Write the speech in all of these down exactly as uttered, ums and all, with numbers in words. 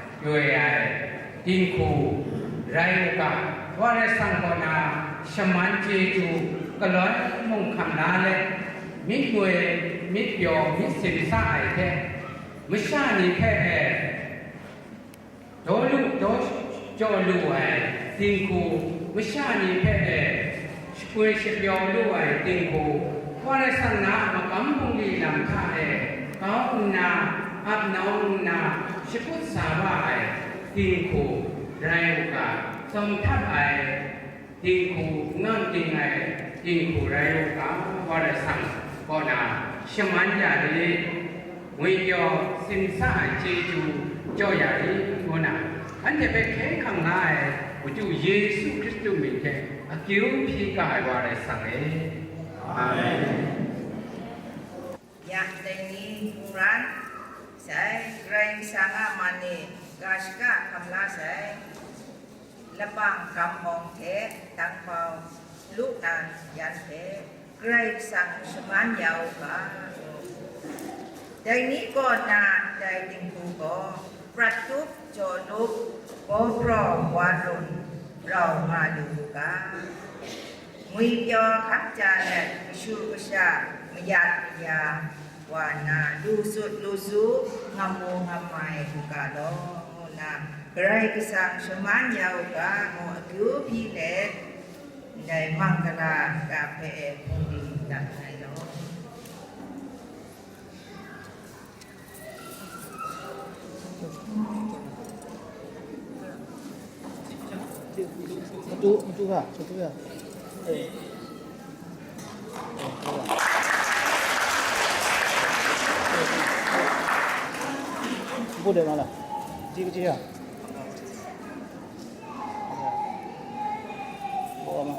Yoi ai dinghku rai u ga, Wa Karai Kasang kaw na shaman chyeju galoi mung hkam la let, myit ngoi, myit pyaw, myit simsa ai hte, masha ni hpe e daw lu, daw jaw lu ai dinghku, masha ni hpe e shapoi shapyaw lu ai dinghku, Wa Karai Kasang na a magam bungli lam hta e kau nna, ap nawng nna, shakut sa wa ai dinghku rai u ga, tsawm htat ai dinghku, n gang ting ai dinghku rai u ga, Wa Karai Kasang kaw na shaman ya rit, ngwi pyaw simsa ai chyeju jaw ya rit, ngu na, anhte hpe hkye hkrang la ai Madu Yesu Hkristu mying hte akyu hpyi ga ai Wa Karai Kasang e. Amen. Ya, dai ni hpung ran sai, Karai Kasang a man e ga shaka hkam la sai, lapang gam hpawng hte dang bau lu na yan hte, Karai Kasang shaman ya u ga. Dai ni kaw na dai dinghku gaw, prat tup, jaw lup, baw praw, wa run, rau nga lu u ga. Ngwi pyaw hkam ja let, kashu kasha, mayat maya wa nna, lu sut lu su, ngam mu ngam mai u ga law, ngu nna, Karai Kasang shaman ya u ga, ngu akyu hpyi let, ndai mang gala ga hpe e hpung di dat ai law. Matu, matu ga, matu ga. Eh. Mpu de ma la. Ji, ji ya. Bawa ma.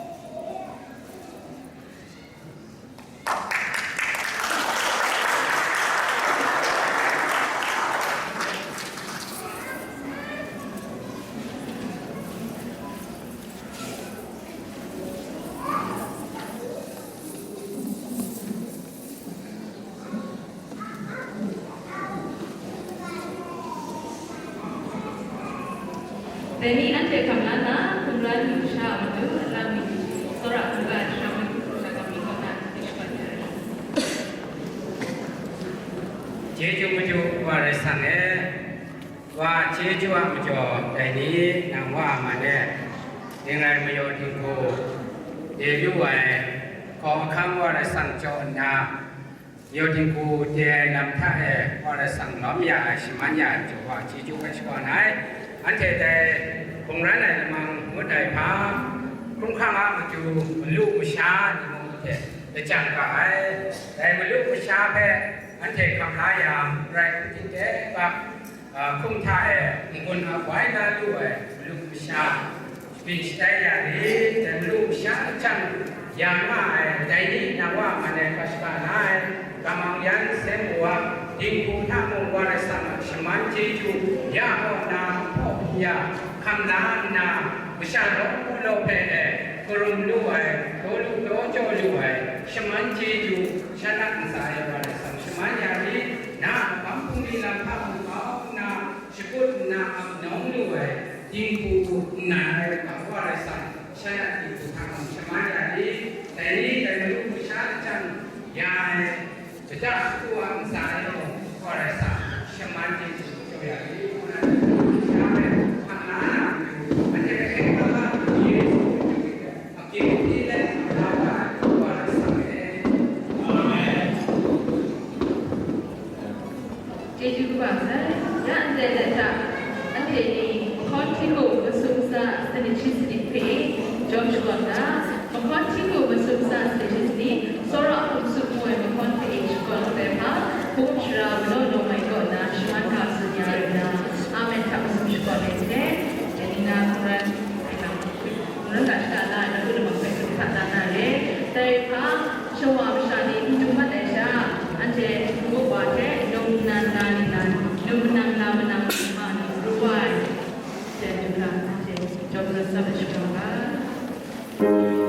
Dai ni anhte hkam la nna, hkungran lu sha a matu, alang mi, tsawra hkungga ai sham ai hkungga ai shakam mi kaw na, dai shakawn ya ai. Chyeju maju wa rai sang e, wa chyeju a majaw dai ni nang wa a man e, ning rai mayaw dinghku de lu ai, hkaw ahkang wa rai sang jaw nna, Yawding hku de ai lam hta e, Wa Karai Kasang lawm ya ai, shaman ya ai majaw wa, chyeju hpe shakawn ai. Anhte dai hkungran ai lamang ngut ai hpa, hkrum hkang a matu, malu masha ni mung hte lajang ga ai. Dai malu masha hpe anhte hkam la yang, rai hku ting de ga, a, hkum hta e n-gun a wai la lu ai malu masha, shapring shatai ya rit, dai malu masha lajang ya nga ai, dai ni nang wa man ai hkra shaga la ai, kamang yan sem wa, dinghku hta mung Wa Karai Kasang a shaman chyeju ya kaw na, hpaw hpung ya, hkam la nna, masha law hku law hpe e, karum lu ai, daw lu daw jaw lu ai, shaman chyeju sha na ntsa e Wa Karai Kasang shaman ya rit, na a magam hpung ni lam hta mung kau nna, shakut nna ap nawng lu ai, dinghku nnan ai, Wa Karai Kasang, sha na dinghku hta mung shaman ya rit, dai ni dai malu masha lajang ya ai, shada shatu a ntsa e mung, Wa Karai Kasang, shaman chyeju jaw ya rit, ngu na, dai malu masha hpe hkam la na matu, anhte hpe hkye hkrang la na matu, Yesu Hkying di let hkam la wa ai Wa Karai Kasang e. Amen. Chyeju kaba sai, ya ndai let hta, anhte ni mahkawn htingnu masum sa sanit shi sanit hpe jawm shakawn da, mahkawn htingnu masum sa sanit shi sanit, tsawra hkum tsup mu ai mahkawn hpe shakawn ai hpa, hkum shara manaw nawng ai kaw na shaman ga tsun ya rai nna, amen hta masum shakawn ai hte, dai ni na hkungran ai lam, hkungran ga shada la ai lagu lamang hpe hkrum hta la na re. Dai hpa, shawa masha ni n du mat ai sha, anhte hpung uwa hte num nnan la nnan, num manang la manang ma ni pru ai, dai du ga, anhte jawm lat tsap ai shawa ga.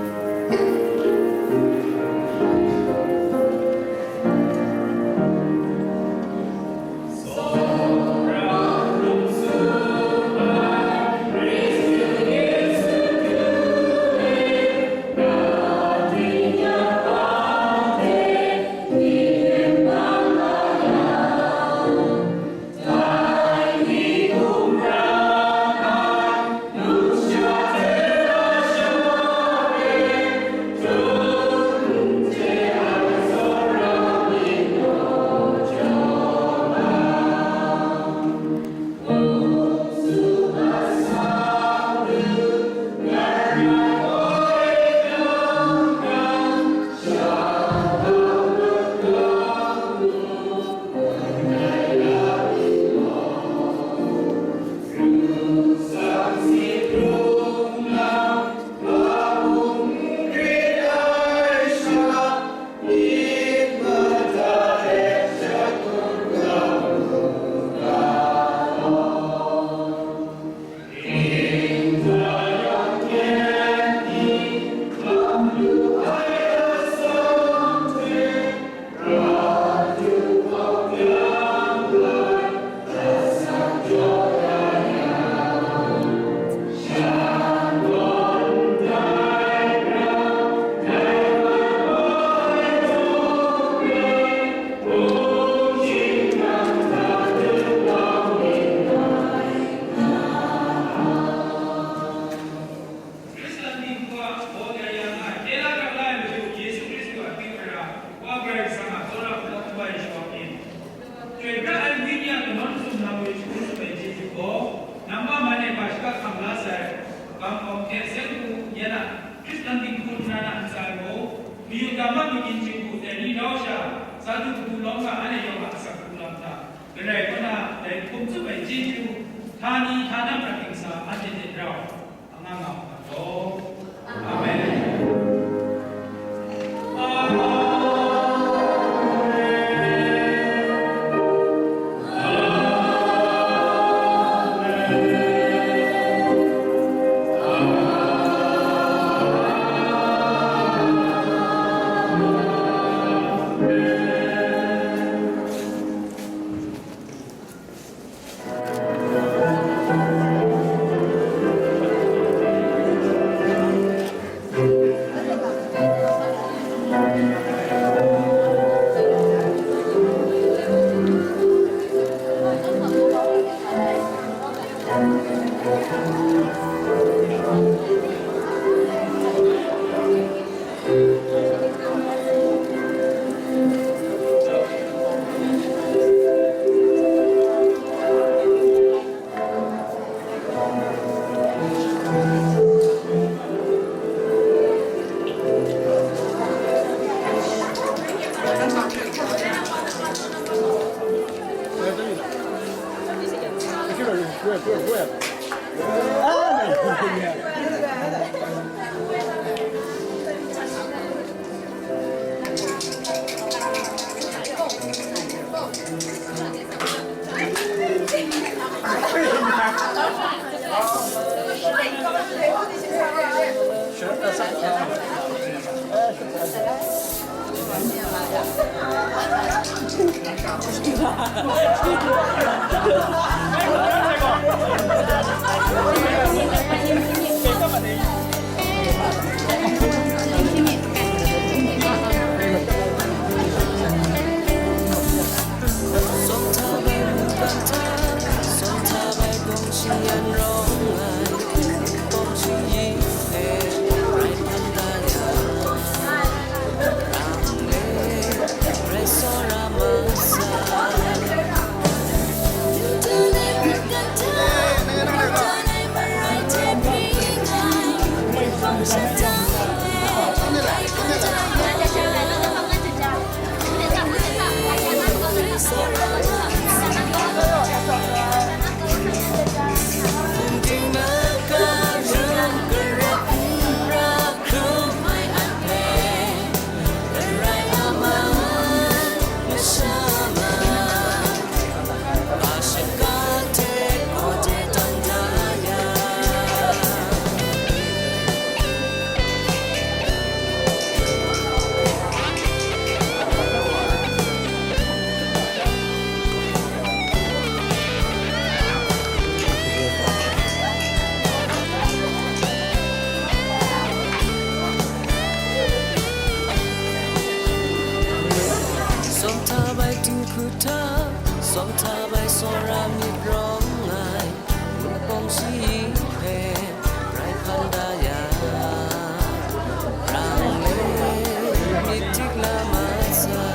Ani htana prat dingsa anhte hte rau, anga nga u ga law. Amen. Sawm hta bai dinghku hta, sawm hta bai tsawra myit rawng ai, Wunpawng shayi hpe rai hpan da ya, rang le myit dik na masai.